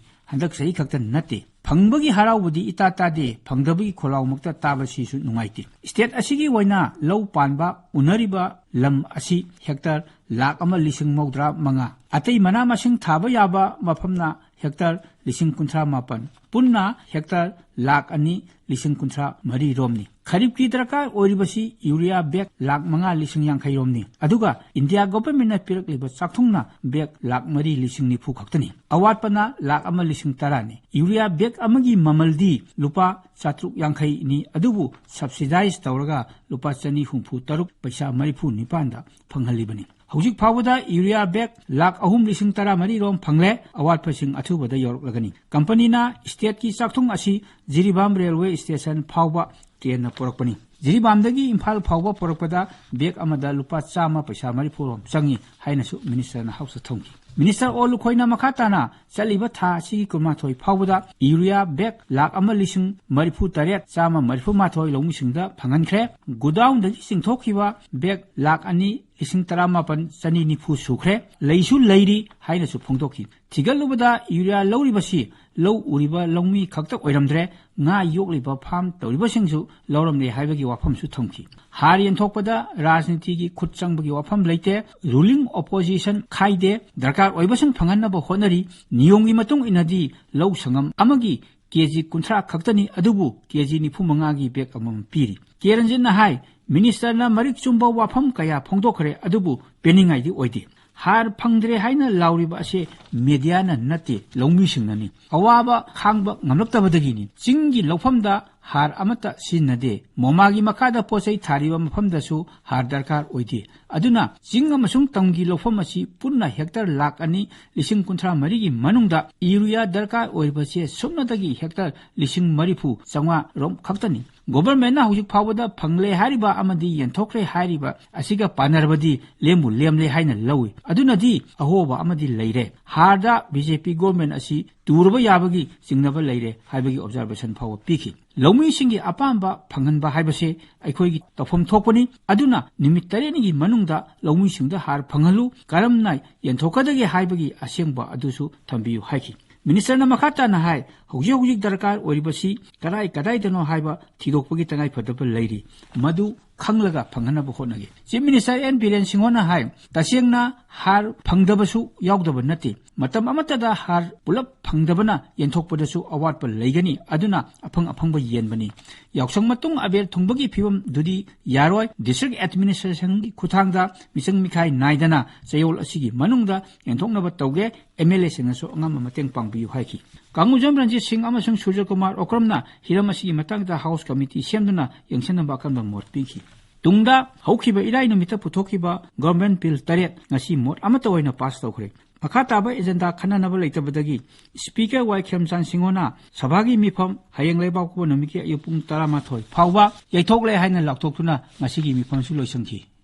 ꯍꯟꯗꯛ ꯆꯍꯤ ꯈꯛꯇ ꯅꯠꯇꯦ꯫ ꯐꯪꯕꯒꯤ ꯍꯔꯥꯎꯕꯗꯤ ꯏꯇꯥ ꯇꯥꯗꯦ, ꯐꯪꯗꯕꯒꯤ ꯈꯣꯜꯂꯥꯎꯃꯛꯇ ꯇꯥꯕꯁꯤꯁꯨ ꯅꯨꯡꯉꯥꯏꯇꯦ꯫ ꯁ꯭ꯇꯦꯠ ꯑꯁꯤꯒꯤ ꯑꯣꯏꯅ ꯂꯧ ꯄꯥꯟꯕ ꯎꯅꯔꯤꯕ ꯂꯝ ꯑꯁꯤ ꯍꯦꯛꯇꯔ ꯂꯥꯈ ꯑꯃ ꯂꯤꯁꯤꯡ ꯃꯧꯗ꯭ꯔꯥ ꯃꯉꯥ, ꯑꯇꯩ ꯃꯅꯥ ꯃꯁꯤꯡ ꯊꯥꯕ ꯌꯥꯕ ꯃꯐꯝꯅ ꯍꯦꯛꯇꯔ ꯂꯤꯁꯤꯡ ꯀꯨꯟꯊ꯭ꯔꯥ ꯃꯥꯄꯟ, ꯄꯨꯟꯅ ꯍꯦꯛꯇꯔ ꯂꯥꯈ ꯑꯅꯤ ꯂꯤꯁꯤꯡ ꯀꯨꯟꯊ꯭ꯔꯥ ꯃꯔꯤ ꯔꯣꯝꯅꯤ꯫ ꯈꯔꯤꯞꯀꯤ ꯗꯔꯀꯥꯔ ꯑꯣꯏꯔꯤꯕꯁꯤ ꯌꯨꯔꯤꯌꯥ ꯕꯦꯒ ꯂꯥꯈ ꯃꯉꯥ ꯂꯤꯁꯤꯡ ꯌꯥꯡꯈꯩ ꯔꯣꯝꯅꯤ꯫ ꯑꯗꯨꯒ ꯏꯟꯗꯤꯌꯥ ꯒꯣꯚꯔꯟꯃꯦꯟꯠꯅ ꯄꯤꯔꯛꯂꯤꯕ ꯆꯥꯛꯊꯨꯡꯅ ꯕꯦꯒ ꯂꯥꯈ ꯃꯔꯤ ꯂꯤꯁꯤꯡ ꯅꯤꯐꯨ ꯈꯛꯇꯅꯤ꯫ ꯑꯋꯥꯠꯄꯅ ꯂꯥꯈ ꯑꯃ ꯂꯤꯁꯤꯡ ꯇꯔꯥꯅꯤ꯫ ꯌꯨꯔꯤꯌꯥ ꯕꯦꯒ ꯑꯃꯒꯤ ꯃꯃꯜꯗꯤ ꯂꯨꯄꯥ ꯆꯥꯇ꯭ꯔꯨꯛ ꯌꯥꯡꯈꯩꯅꯤ, ꯑꯗꯨꯕꯨ ꯁꯕꯁꯤꯗꯥꯏꯖ ꯇꯧꯔꯒ ꯂꯨꯄꯥ ꯆꯅꯤ ꯍꯨꯝꯐꯨ ꯇꯔꯨꯛ ꯄꯩꯁꯥ ꯃꯔꯤꯐꯨ ꯅꯤꯄꯥꯟꯗ ꯐꯪꯍꯜꯂꯤꯕꯅꯤ꯫ ꯍꯧꯖꯤꯛ ꯐꯥꯎꯕꯗ ꯌꯨꯔꯤꯌꯥ ꯕꯦꯒ ꯂꯥꯈ ꯑꯍꯨꯝ ꯂꯤꯁꯤꯡ ꯇꯔꯥ ꯃꯔꯤ ꯔꯣꯝ ꯐꯪꯂꯦ꯫ ꯑꯋꯥꯠꯄꯁꯤꯡ ꯑꯊꯨꯕꯗ ꯌꯧꯔꯛꯂꯒꯅꯤ꯫ ꯀꯝꯄꯅꯤꯅ ꯁ꯭ꯇꯦꯠꯀꯤ ꯆꯥꯛꯊꯨꯡ ꯑꯁꯤ ꯖꯤꯔꯤꯕꯥꯝ ꯔꯦꯜꯋꯦ ꯁ꯭ꯇꯦꯁꯟ ꯐꯥꯎꯕ ꯇ꯭ꯔꯦꯟꯅ ꯄꯨꯔꯛꯄꯅꯤ꯫ ꯖꯤꯔꯤꯕꯥꯝꯗꯒꯤ ꯏꯝꯐꯥꯜ ꯐꯥꯎꯕ ꯄꯨꯔꯛꯄꯗ ꯕꯦꯒ ꯑꯃꯗ ꯂꯨꯄꯥ ꯆꯥꯝꯃ ꯄꯩꯁꯥ ꯃꯔꯤꯐꯨ ꯔꯣꯝ ꯆꯪꯏ ꯍꯥꯏꯅꯁꯨ ꯃꯤꯅꯤꯁꯇꯔꯅ ꯍꯥꯎꯁꯇ ꯊꯝꯈꯤ꯫ ꯃꯤꯅꯤꯁꯇꯔ ꯑꯣ ꯂꯨꯈꯣꯏꯅ ꯃꯈꯥ ꯇꯥꯅ ꯆꯠꯂꯤꯕ ꯊꯥ ꯑꯁꯤꯒꯤ ꯀꯨꯟꯃꯥꯊꯣꯏ ꯐꯥꯎꯕꯗ ꯌꯨꯔꯤꯌꯥ ꯕꯦꯒ ꯂꯥꯈ ꯑꯃ ꯂꯤꯁꯤꯡ ꯃꯔꯤꯐꯨ ꯇꯔꯦꯠ ꯆꯥꯝꯃ ꯃꯔꯤꯐꯨ ꯃꯥꯊꯣꯏ ꯂꯧꯃꯤꯁꯤꯡꯗ ꯐꯪꯍꯟꯈ꯭ꯔꯦ꯫ ꯒꯣꯗꯥꯎꯟꯗꯒꯤ ꯆꯤꯡꯊꯣꯛꯈꯤꯕ ꯕꯦꯒ ꯂꯥꯈ ꯑꯅꯤ ꯂꯤꯁꯤꯡ ꯇꯔꯥꯃꯥꯄꯟ ꯆꯅꯤ ꯅꯤꯐꯨ ꯁꯨꯈ꯭ꯔꯦ, ꯂꯩꯁꯨ ꯂꯩꯔꯤ ꯍꯥꯏꯅꯁꯨ ꯐꯣꯡꯗꯣꯛꯈꯤ꯫ ꯊꯤꯒꯠꯂꯨꯕꯗ ꯌꯨꯔꯤꯌꯥ ꯂꯧꯔꯤꯕꯁꯤ ꯂꯧ ꯎꯔꯤꯕ ꯂꯧꯃꯤ ꯈꯛꯇ ꯑꯣꯏꯔꯝꯗ꯭ꯔꯦ, ꯉꯥ ꯌꯣꯛꯂꯤꯕ ꯐꯥꯝ ꯇꯧꯔꯤꯕꯁꯤꯡꯁꯨ ꯂꯧꯔꯝꯂꯦ ꯍꯥꯏꯕꯒꯤ ꯋꯥꯐꯝꯁꯨ ꯊꯝꯈꯤ꯫ ꯍꯥꯔ ꯌꯦꯟꯊꯣꯛꯄꯗ ꯔꯥꯖꯅꯤꯇꯤꯒꯤ ꯈꯨꯠ ꯆꯪꯕꯒꯤ ꯋꯥꯐꯝ ꯂꯩꯇꯦ꯫ ꯔꯨꯂꯤꯡ ꯑꯣꯄꯣꯖꯤꯁꯟ ꯈꯥꯏꯗꯦ꯫ ꯗꯔꯀꯥꯔ ꯑꯣꯏꯕꯁꯤꯡ ꯐꯪꯍꯟꯅꯕ ꯍꯣꯠꯅꯔꯤ꯫ ꯅꯤꯌꯣꯝꯒꯤ ꯃꯇꯨꯡ ꯏꯟꯅꯗꯤ ꯂꯧ ꯁꯪꯉꯝ ꯑꯃꯒꯤ ꯀꯦ ꯖꯤ ꯀꯨꯟꯊ꯭ꯔꯥ ꯈꯛꯇꯅꯤ, ꯑꯗꯨꯕꯨ ꯀꯦ ꯖꯤ ꯅꯤꯐꯨ ꯃꯉꯥꯒꯤ ꯕꯦꯒ ꯑꯃꯃꯝ ꯄꯤꯔꯤ꯫ ꯀꯦ ꯔꯟꯖꯤꯠꯅ ꯍꯥꯏ, ꯃꯤꯅꯤꯁꯇꯔꯅ ꯃꯔꯤꯛ ꯆꯨꯝꯕ ꯋꯥꯐꯝ ꯀꯌꯥ ꯐꯣꯡꯗꯣꯛꯈ꯭ꯔꯦ, ꯑꯗꯨꯕꯨ ꯄꯦꯟꯅꯤꯡꯉꯥꯏꯗꯤ ꯑꯣꯏꯗꯦ꯫ ꯍꯥꯔ ꯐꯪꯗ꯭ꯔꯦ ꯍꯥꯏꯅ ꯂꯥꯎꯔꯤꯕ ꯑꯁꯦ ꯃꯦꯗꯤꯌꯥꯅ ꯅꯠꯇꯦ, ꯂꯧꯃꯤꯁꯤꯡꯅꯅꯤ꯫ ꯑꯋꯥꯕ ꯈꯥꯡꯕ ꯉꯝꯂꯛꯇꯕꯗꯒꯤꯅꯤ꯫ ꯆꯤꯡꯒꯤ ꯂꯧꯐꯝꯗ ꯍꯥꯔ ꯑꯃꯠꯇ ꯁꯤꯖꯤꯟꯅꯗꯦ꯫ ꯃꯣꯃꯥꯒꯤ ꯃꯈꯥꯗ ꯄꯣꯠ ꯆꯩ ꯊꯥꯔꯤꯕ ꯃꯐꯝꯗꯁꯨ ꯍꯥꯔ ꯗꯔꯀꯥꯔ ꯑꯣꯏꯗꯦ꯫ ꯑꯗꯨꯅ ꯆꯤꯡ ꯑꯃꯁꯨꯡ ꯇꯝꯒꯤ ꯂꯧꯐꯝ ꯑꯁꯤ ꯄꯨꯟꯅ ꯍꯦꯛꯇꯔ ꯂꯥꯈ ꯑꯅꯤ ꯂꯤꯁꯤꯡ ꯀꯨꯟꯊ꯭ꯔꯥ ꯃꯔꯤꯒꯤ ꯃꯅꯨꯡꯗ ꯌꯨꯔꯤꯌꯥ ꯗꯔꯀꯥꯔ ꯑꯣꯏꯔꯤꯕꯁꯦ ꯁꯨꯞꯅꯇꯒꯤ ꯍꯦꯛꯇꯔ ꯂꯤꯁꯤꯡ ꯃꯔꯤꯐꯨ ꯆꯥꯝꯃꯉꯥ ꯔꯣꯝ ꯈꯛꯇꯅꯤ꯫ ꯒꯣꯚꯔꯟꯃꯦꯟꯠꯅ ꯍꯧꯖꯤꯛ ꯐꯥꯎꯕꯗ ꯐꯪꯂꯦ ꯍꯥꯏꯔꯤꯕ ꯑꯃꯗꯤ ꯌꯦꯟꯊꯣꯛꯈ꯭ꯔꯦ ꯍꯥꯏꯔꯤꯕ ꯑꯁꯤꯒ ꯄꯥꯟꯅꯔꯕꯗꯤ ꯂꯦꯝꯕꯨ ꯂꯦꯝꯂꯦ ꯍꯥꯏꯅ ꯂꯧꯏ꯫ ꯑꯗꯨꯅꯗꯤ ꯑꯍꯣꯕ ꯑꯃꯗꯤ ꯂꯩꯔꯦ꯫ ꯍꯥꯔꯗ ꯕꯤ ꯖꯦ ꯄꯤ ꯒꯣꯚꯔꯟꯃꯦꯟꯠ ꯑꯁꯤ ꯇꯨꯔꯕ ꯌꯥꯕꯒꯤ ꯆꯤꯡꯅꯕ ꯂꯩꯔꯦ ꯍꯥꯏꯕꯒꯤ ꯑꯣꯕꯖꯥꯔꯕꯦꯁꯟ ꯐꯥꯎꯕ ꯄꯤꯈꯤ꯫ ꯂꯧꯃꯤꯁꯤꯡꯒꯤ ꯑꯄꯥꯝꯕ ꯐꯪꯍꯟꯕ ꯍꯥꯏꯕꯁꯦ ꯑꯩꯈꯣꯏꯒꯤ ꯇꯧꯐꯝ ꯊꯣꯛꯄꯅꯤ꯫ ꯑꯗꯨꯅ ꯅꯨꯃꯤꯠ ꯇꯔꯦꯠꯅꯤꯒꯤ ꯃꯅꯨꯡꯗ ꯂꯧꯃꯤꯁꯤꯡꯗ ꯍꯥꯔ ꯐꯪꯍꯜꯂꯨ, ꯀꯔꯝꯅ ꯌꯦꯟꯊꯣꯛꯀꯗꯒꯦ ꯍꯥꯏꯕꯒꯤ ꯑꯁꯦꯡꯕ ꯑꯗꯨꯁꯨ ꯊꯝꯕꯤꯌꯨ ꯍꯥꯏꯈꯤ꯫ ꯃꯤꯅꯤꯁꯇꯔꯅ ꯃꯈꯥ ꯇꯥꯅ ꯍꯥꯏ, ꯍꯧꯖꯤꯛ ꯍꯧꯖꯤꯛ ꯗꯔꯀꯥꯔ ꯑꯣꯏꯔꯤꯕꯁꯤ ꯀꯗꯥꯏ ꯀꯗꯥꯏꯗꯅꯣ ꯍꯥꯏꯕ ꯊꯤꯗꯣꯛꯄꯒꯤ ꯇꯉꯥꯏꯐꯗꯕ ꯂꯩꯔꯤ꯫ ꯃꯗꯨ ꯈꯪꯂꯒ ꯐꯪꯍꯟꯅꯕ ꯍꯣꯠꯅꯒꯦ꯫ ꯆꯤꯐ ꯃꯤꯅꯤꯁꯇꯔ ꯑꯦꯟ ꯕꯤꯔꯦꯟ ꯁꯤꯡꯍꯣꯅ ꯍꯥꯏ, ꯇꯁꯦꯡꯅ ꯍꯥꯔ ꯐꯪꯗꯕꯁꯨ ꯌꯥꯎꯗꯕ ꯅꯠꯇꯦ꯫ ꯃꯇꯝ ꯑꯃꯠꯇꯗ ꯍꯥꯔ ꯄꯨꯂꯞ ꯐꯪꯗꯕꯅ ꯌꯦꯟꯊꯣꯛꯄꯗꯁꯨ ꯑꯋꯥꯠꯄ ꯂꯩꯒꯅꯤ꯫ ꯑꯗꯨꯅ ꯑꯐꯪ ꯑꯐꯪꯕ ꯌꯦꯟꯕꯅꯤ꯫ ꯌꯥꯎꯁꯪ ꯃꯇꯨꯡ ꯑꯕꯦꯔ ꯊꯨꯡꯕꯒꯤ ꯐꯤꯕꯝꯗꯨꯗꯤ ꯌꯥꯔꯣꯏ꯫ ꯗꯤꯁꯇ꯭ꯔꯤꯛ ꯑꯦꯗꯃꯤꯅꯤꯁꯇ꯭ꯔꯦꯁꯟꯒꯤ ꯈꯨꯠꯊꯥꯡꯗ ꯃꯤꯆꯪ ꯃꯤꯈꯥꯏ ꯅꯥꯏꯗꯅ ꯆꯌꯣꯜ ꯑꯁꯤꯒꯤ ꯃꯅꯨꯡꯗ ꯌꯦꯟꯊꯣꯛꯅꯕ ꯇꯧꯒꯦ꯫ ꯑꯦꯝ ꯑꯦꯜ ꯑꯦꯁꯤꯡꯅꯁꯨ ꯑꯉꯝꯕ ꯃꯇꯦꯡ ꯄꯥꯡꯕꯤꯌꯨ ꯍꯥꯏꯈꯤ꯫ ꯀꯥꯡꯉꯨꯖꯝ ꯔꯟꯖꯤꯠ ꯁꯤꯡ ꯑꯃꯁꯨꯡ ꯁꯨꯔꯖ ꯀꯨꯃꯥꯔ ꯑꯣꯀ꯭ꯔꯝꯅ ꯍꯤꯔꯝ ꯑꯁꯤꯒꯤ ꯃꯇꯥꯡꯗ ꯍꯥꯎꯁ ꯀꯃꯤꯇꯤ ꯁꯦꯝꯗꯨꯅ ꯌꯦꯡꯁꯤꯟꯅꯕ ꯑꯀꯟꯕ ꯃꯣꯠ ꯄꯤꯈꯤ꯫ ꯇꯨꯡꯗ ꯍꯧꯈꯤꯕ ꯏꯔꯥꯏ ꯅꯨꯃꯤꯠꯇ ꯄꯨꯊꯣꯛꯈꯤꯕ ꯒꯣꯚꯔꯟꯃꯦꯟꯠ ꯕꯤꯜ ꯇꯔꯦꯠ ꯉꯁꯤ ꯃꯣꯠ ꯑꯃꯠꯇ ꯑꯣꯏꯅ ꯄꯥꯁ ꯇꯧꯈ꯭ꯔꯦ꯫ ꯃꯈꯥ ꯇꯥꯕ ꯑꯦꯖꯦꯟꯗꯥ ꯈꯟꯅꯅꯕ ꯂꯩꯇꯕꯗꯒꯤ ꯁ꯭ꯄꯤꯀꯔ ꯋꯥꯏ ꯈꯦꯝꯆꯥꯟ ꯁꯤꯡꯍꯣꯅ ꯁꯚꯥꯒꯤ ꯃꯤꯐꯝ ꯍꯌꯦꯡ ꯂꯩꯕꯥꯛꯄꯣꯛꯄ ꯅꯨꯃꯤꯠꯀꯤ ꯑꯌꯨꯛ ꯄꯨꯡ ꯇꯔꯥꯃꯥꯊꯣꯏ ꯐꯥꯎꯕ ꯌꯩꯊꯣꯛꯂꯦ ꯍꯥꯏꯅ ꯂꯥꯎꯊꯣꯛꯇꯨꯅ ꯉꯁꯤꯒꯤ ꯃꯤꯐꯝꯁꯨ ꯂꯣꯏꯁꯤꯟꯈꯤ꯫